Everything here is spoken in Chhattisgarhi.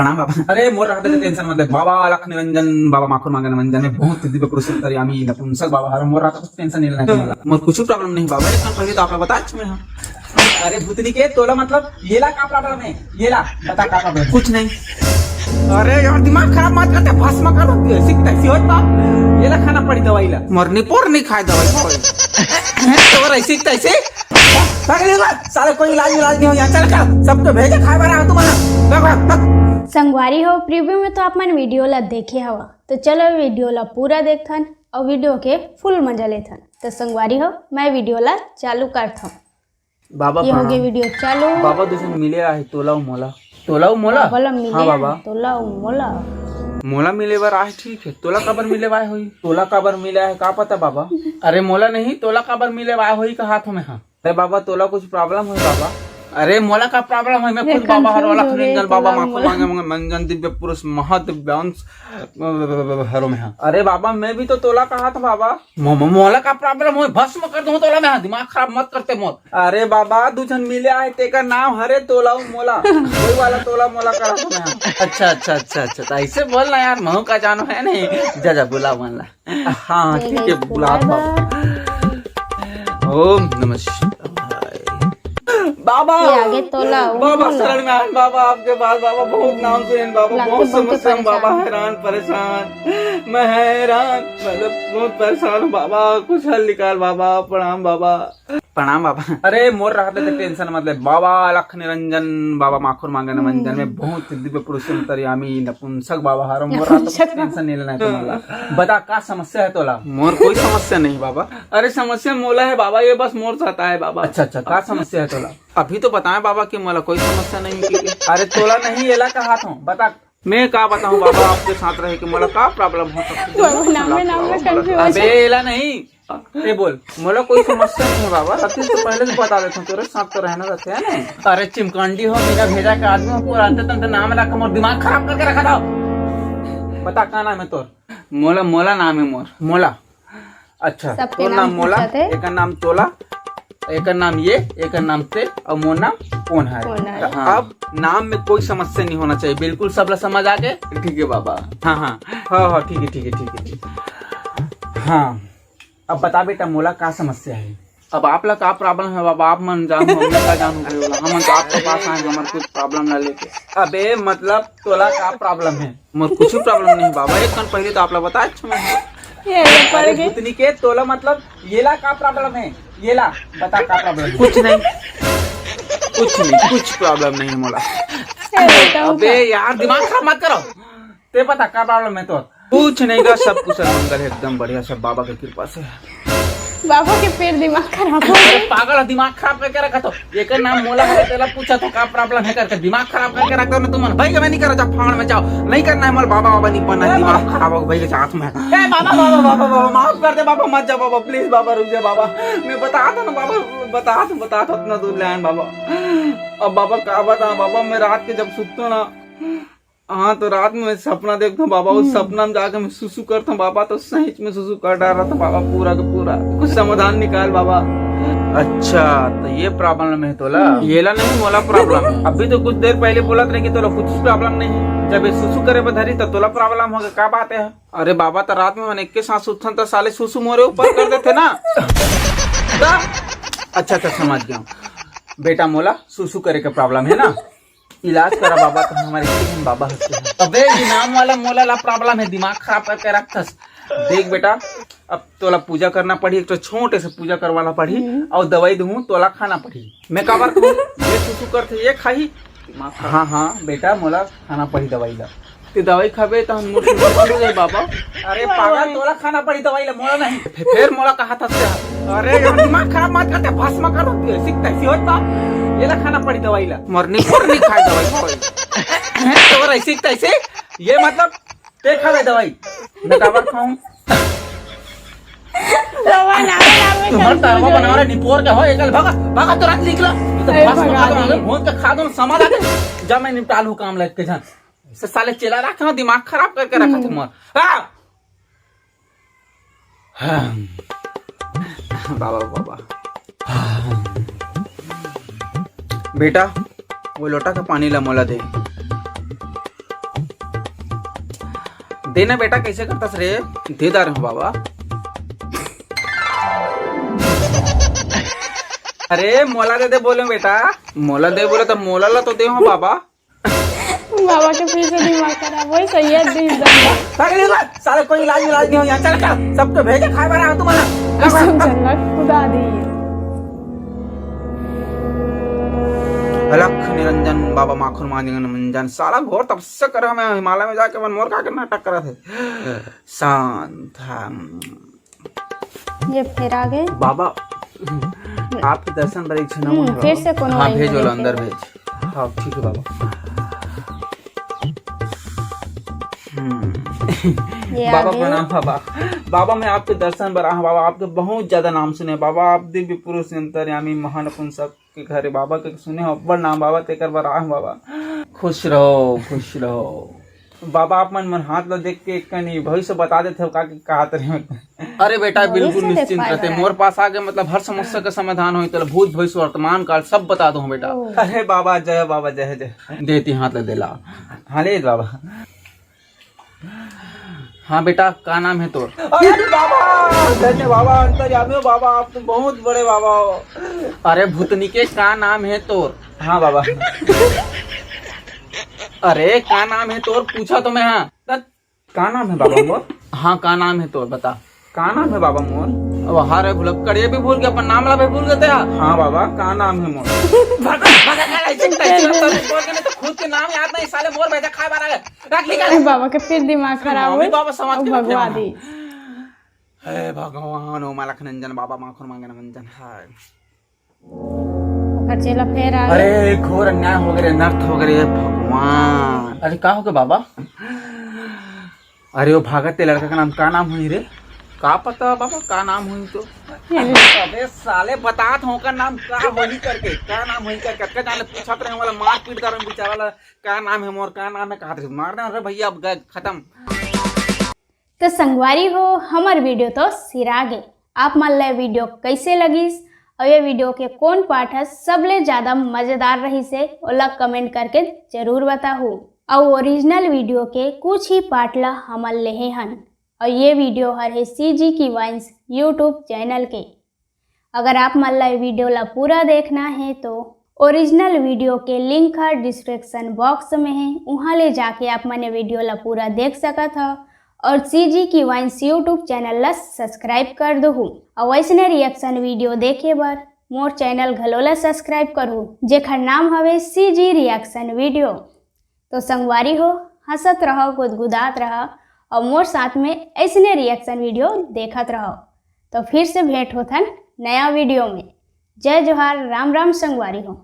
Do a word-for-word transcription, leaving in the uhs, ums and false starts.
प्रणाम बाबा। अरे मोर रहते तो टेंशन मत ले बाबा, अलख निरंजन बाबा, माखुर मांगे निरंजन में बहुत दिव्य पुरुष अंतर्यामी नपुंसक बाबा हर मोर रहते तो टेंशन नहीं लेना तुम्हारा। मोर कुछ प्रॉब्लम नहीं बाबा, एक पहले तो आप बता मैं हाँ। अरे भूतनी के तोला मतलब येला का प्रॉब्लम है? येला बता का प्रॉब्लम? कुछ नहीं। अरे यार दिमाग खराब मत करते, भस्म कर दो, सीखता है होता। येला खाना पड़ी दवाई ला। मरनी पोर नहीं खाए दवाई। तो ऐसे तैसे। साले कोई इलाज इलाज नहीं हो यहाँ, चल चल, सबको भेजे खाए बना तुम्हारा। संगवारी हो, प्रीव्यू में तो आप मन वीडियो ला देखे हवा, तो चलो वीडियो ला पूरा देखथन और वीडियो के फुल मजा लेथन। तो संगवारी हो, मैं वीडियो ला चालू करथन। बाबा ये हो गए प्रणाम। वीडियो चालू। बाबा दूसरे मिले आए तोला अउ मोला। तोला अउ मोला? बोला मिले हाँ बाबा। तोला अउ मोला। मोला मिले बर आए ठीक है, तोला काबर मिले बर आए होई? तोला काबर मिले आए का पता बाबा। अरे मोला नहीं, तोला काबर मिले बर आए होई कहा था मैं हाँ। अरे बाबा तोला कुछ प्रॉब्लम होई बाबा? अरे मोला का प्रॉब्लम है, मैं खुद बाबा हर वाला निरंजन बाबा माखो मांगे मांगे मंजन दिव्य पुरुष महादिव्यांश हरो में हाँ। अरे बाबा मैं भी तो तोला कहा था बाबा। मो- मो- मोला का प्रॉब्लम होई, भस्म कर दूं तोला मैं हाँ, दिमाग खराब मत करते मोर। अरे बाबा दू झन मिले आए, तेकर नाम हरे तोला अउ मोला। वही वाला तोला मोला करा था मैं हाँ। अच्छा अच्छा अच्छा अच्छा, तो ऐसे बोलना यार, महू का जानो है नहीं। जा जा बुला मन ला। हाँ ठीक है, बुला बाबा। ओम नमः शिवाय। बाबा ये आगे तोला, वो बाबा बोला। शरण में आए बाबा, आपके पास बाबा, बहुत नाम सुने बाबा, लागते बहुत बहुत समस्या में बाबा, परेशान। हैरान परेशान मैं, हैरान मतलब बहुत परेशान हूँ बाबा, कुछ हल निकाल बाबा। प्रणाम बाबा। प्रणाम बाबा। अरे मोर रहते तो टेंशन मत ले बाबा, अलख निरंजन बाबा, माखुर मांगे निरंजन में बहुत दिव्य पुरुष अंतर्यामी नपुंसक बाबा हरो, मोर रहते तो टेंशन नहीं लेना है तुम्हारा। बता का समस्या है तोला? मोर कोई समस्या नहीं बाबा। अरे समस्या मोला है बाबा, ये बस मोर साथ आए बाबा। अच्छा अच्छा, का समस्या है तोला? अभी तो बताए बाबा कि मोला कोई समस्या नहीं है। अरे तोला नहीं, एला कहा था, बता। मैं का बताऊं बाबा, आपके साथ रहे कि मोला का प्रॉब्लम हो सकती है? बाबा, नाम में, नाम में confuse। अबे एला नहीं, ए बोल, मोला कोई समस्या नहीं है बाबा, अति से पहले से बता देता हूँ, तेरे साथ तो रहना रहते है ना। अरे चिमकांडी हो, मेरा भेजा का आदमी हो, पूरा अंते तंते नाम रख, मोर दिमाग खराब करके रखा था। बता का नाम है तोर? मोला, मोला नाम है मोर, मोला। अच्छा, सबके तोर नाम नाम मोला, पूछत हे। एकर नाम तोला, एकर नाम ये, एकर नाम ते, और मोर नाम कोन है। कोन है। हाँ। अब नाम में कोई समस्या नहीं होना चाहिए, बिल्कुल सबला समझ आ गए। ठीक है बाबा। हाँ हाँ हाँ हाँ, ठीक है ठीक है ठीक है ठीक है। हाँ, अब बता बेटा, मोला का समस्या है? अब आप ला का प्रॉब्लम है बाबा, आप मन जान हो, मैं का जानू भाई वाला। हमन तो आपके पास आए, हमर कुछ प्रॉब्लम ना लेके। अबे मतलब तोला का प्रॉब्लम है? मोर कुछ प्रॉब्लम नहीं बाबा, एक कन पहले तो आप ला बताए मैं। ये पड़ अरे गए। भूतनी के तोला मतलब येला का प्रॉब्लम है? येला बता का प्रॉब्लम है? कुछ नहीं, कुछ नहीं, कुछ प्रॉब्लम नहीं है मोला। ये बताओ अबे यार दिमाग खराब मत करो। ते बता का प्रॉब्लम है तो? कुछ नहीं गा, सब कुशल मंगल है, एकदम बढ़िया, सब बाबा की कृपा से। बाबा के फिर दिमाग खराब हो अरे गया। पागल है, दिमाग खराब करके रखा तो। एकर नाम मोला है, तेला पूछा तो का प्रॉब्लम है करके दिमाग खराब करके रखता हूँ तुमन। भाई मैं नहीं करा, जा फाड़ में जाओ, नहीं करना है मोला, बाबा बाबा नहीं बनना है, दिमाग खराब हो भाई के साथ में। ए बाबा बाबा बाबा बाबा माफ कर दे बाबा, मत जा बाबा, प्लीज बाबा रुक जा बाबा। मैं बता था ना बाबा, बता था बता था अपना दूर ले आन बाबा। अब बाबा का बता बाबा, मैं रात के जब सुतता ना, हाँ तो रात में सपना देखता हूँ बाबा, उस सपना में जाके मैं सुसु करता हूँ बाबा, तो सही में सुसु कर डाल रहा था बाबा, पूरा का पूरा। कुछ समाधान निकाल बाबा। अच्छा, तो ये प्रॉब्लम है तोला? येला नहीं मोला प्रॉब्लम है। अभी तो कुछ देर पहले बोलत रहे कि तोला कुछ प्रॉब्लम नहीं है, जब ये सुसु करे बधरी तो तोला प्रॉब्लम हो गया, क्या बात है? अरे बाबा, तो रात में मन एक के साथ सुतन तो साले सुसु मोरे ऊपर कर देते ना। तो अच्छा अच्छा, समझ गया हूँ। बेटा मोला सुसु करे के प्रॉब्लम है ना, इलाज करा बाबा, तो हमारे किशन बाबा हंसते हैं। अबे ये नाम वाला मोला ला प्रॉब्लम है, दिमाग खराब करके रखथस। देख बेटा, अब तोला पूजा करना पड़ी, एक तो छोटे से पूजा करवाना पड़ी, और दवाई दूँ तोला खाना पड़ी। मैं काबर खाऊँ? ये सुसु करथे, ये खाही। हाँ हाँ बेटा, मोला खाना पड़ी दवाई ला। ते दवाई खाबे तो हम मोटी मोटी हो जाए बाबा। अरे पागल, तोला खाना पड़ी दवाई ला, मोला नहीं। फे- फेर मोला कहा था से, अरे यार दिमाग खराब मत करते, भस्म कर दो, सीखता है होता। ये ला खाना पड़ी दवाई ला। मरनी पर नहीं खाए दवाई कोई। तो रही सीखता है से, ये मतलब ते खाबे दवाई। मैं काबर खाऊं? बाबा नाम नाम में तुम्हार confuse तरवा हो बनावरे निपोर के हो, एकल भागा, भागा तो रात निकला। तो अरे भस्म भगा खा दो, दिए। हमें भूत के खा दो, समा दे। जा मैं निपटाल हूँ काम लग के जान। से साले चेला रख, हाँ, दिमाग खराब करके रखा तुम। हाँ। हाँ। बाबा, बाबा। बेटा, वो लोटा का पानी ला मोला दे। देना बेटा, कैसे करतस रे? दे दार हूँ बाबा। अरे मोला दे दे बोले बेटा, मोला दे बोले तो मोला ला तो दे हूँ बाबा। बाबा के फिर से दिमाग खराब, वही सही है, दे दे। साले कोई इलाज इलाज नहीं हो यहाँ, चल चल, सबको भेजे खाए बार तुम्हारा। सब झलक खुदा दी। अलख निरंजन बाबा माखुर मांजन मंजन। साला घोर तपस्या कर हमें हिमालय में जाके मन मोर का नाटक करत है। शांत। हाँ। ये फिर आ गए। बाबा, आपके दर्शन पर एक झन हम्म, फिर से कोनो हाँ, आई भेज बोले वाला थे। अंदर भेज। हाँ, ठीक है बाबा। हम्म। ये आ बाबा गए। प्रणाम बाबा। बाबा, मैं आपके दर्शन पर आया हूँ बाबा, आपके बहुत ज्यादा नाम सुने बाबा, आप दिव्य पुरुष अंतर्यामी महान नपुंसक के घरे बाबा के सुने हो अब्बड़ नाम बाबा, तेकर बर आया हूँ बाबा। खुश रहो, खुश रहो बाबा। आप मन मन हाथ ला देख के एक कनी भविष्य बता देते हो का कि कहा तरे। अरे बेटा, भविष्य बिल्कुल देख निश्चिंत पाए रहते, बाबा। मोर पास आगे मतलब हर समस्या का समाधान होई, तेला भूत भविष्य वर्तमान काल सब बता दो बेटा। ओ। अरे बाबा, जय बाबा, जय जय। देती हाथ ला देला। हाँ, ले बाबा। हाँ बेटा, का नाम है तोर? अरे बाबा, धन्य बाबा, अंतर्यामी हो बाबा, आप तो बहुत बड़े बाबा हो। अरे भूतनी के, का नाम है तोर? हाँ बाबा। अरे का नाम है तोर, पूछा तो मैं। हाँ, का नाम है बाबा मोर? हाँ, का नाम है तोर, बता। का नाम है बाबा मोर? अब हारे भुलक्कड़, ये भी भूल गया, अपन नाम ला भी भूल गए थे यार। हाँ बाबा, का नाम है मोर? भगा, भगा, भगा, ऐसे कैसे करता है? बोल के नहीं तो खुद के नाम याद नहीं, साले मोर बेटा खाए वाला है। रख निकाल। अरे बाबा के फिर दिमाग खराब मम्मी हो। बाबा समाज के भगवा रखे दी। हे भगवान, ओ मालख नंजन बाबा, माखुर मांगे न मंजन। हाय। ओकर चेला फेर आ गए। अरे घोर अन्याय हो गए, अनर्थ हो गए भगवान। अरे का हो गए बाबा? अरे वो भागत ते लड़का का नाम का नाम हुई रे? का पता बाबा का नाम हुई तो। अबे साले बतात हो का नाम का होई करके, का नाम होई करके, कतका जाने पूछत रहे वाला मार पीट कर बेचारा ला, का नाम है मोर, का नाम है, कहा मार दे रे भैया, अब गए खत्म। तो संगवारी हो, हमर वीडियो तो सिरा गे। आप मन ला वीडियो कैसे लगिस और ये वीडियो के कौन पार्ट है सबले ज्यादा मजेदार रही से, ओला कमेंट करके जरूर बताहू। और ओरिजिनल वीडियो के कुछ ही पार्ट ला हमन लेहे हन। और ये वीडियो हर है सीजी की वाइन्स YouTube चैनल के। अगर आप मन ला ये वीडियो ला पूरा देखना है तो ओरिजिनल वीडियो के लिंक हर डिस्क्रिप्शन बॉक्स में है, वहाँ ले जाके आप मन ये वीडियो ला पूरा देख सकत हो। और सीजी की वाइन्स YouTube चैनल ला सब्सक्राइब कर दो। और वैसने रिएक्शन वीडियो देखे बर मोर चैनल घलो ला सब्सक्राइब करू, जेखर नाम हवे सीजी रिएक्शन वीडियो। तो संगवारी हो, हंसत रहो, गुदगुदात रहो और मोर साथ में ऐसने रिएक्शन वीडियो देखत रहो। तो फिर से भेंट होथन नया वीडियो में। जय जोहार, राम राम संगवारी हो।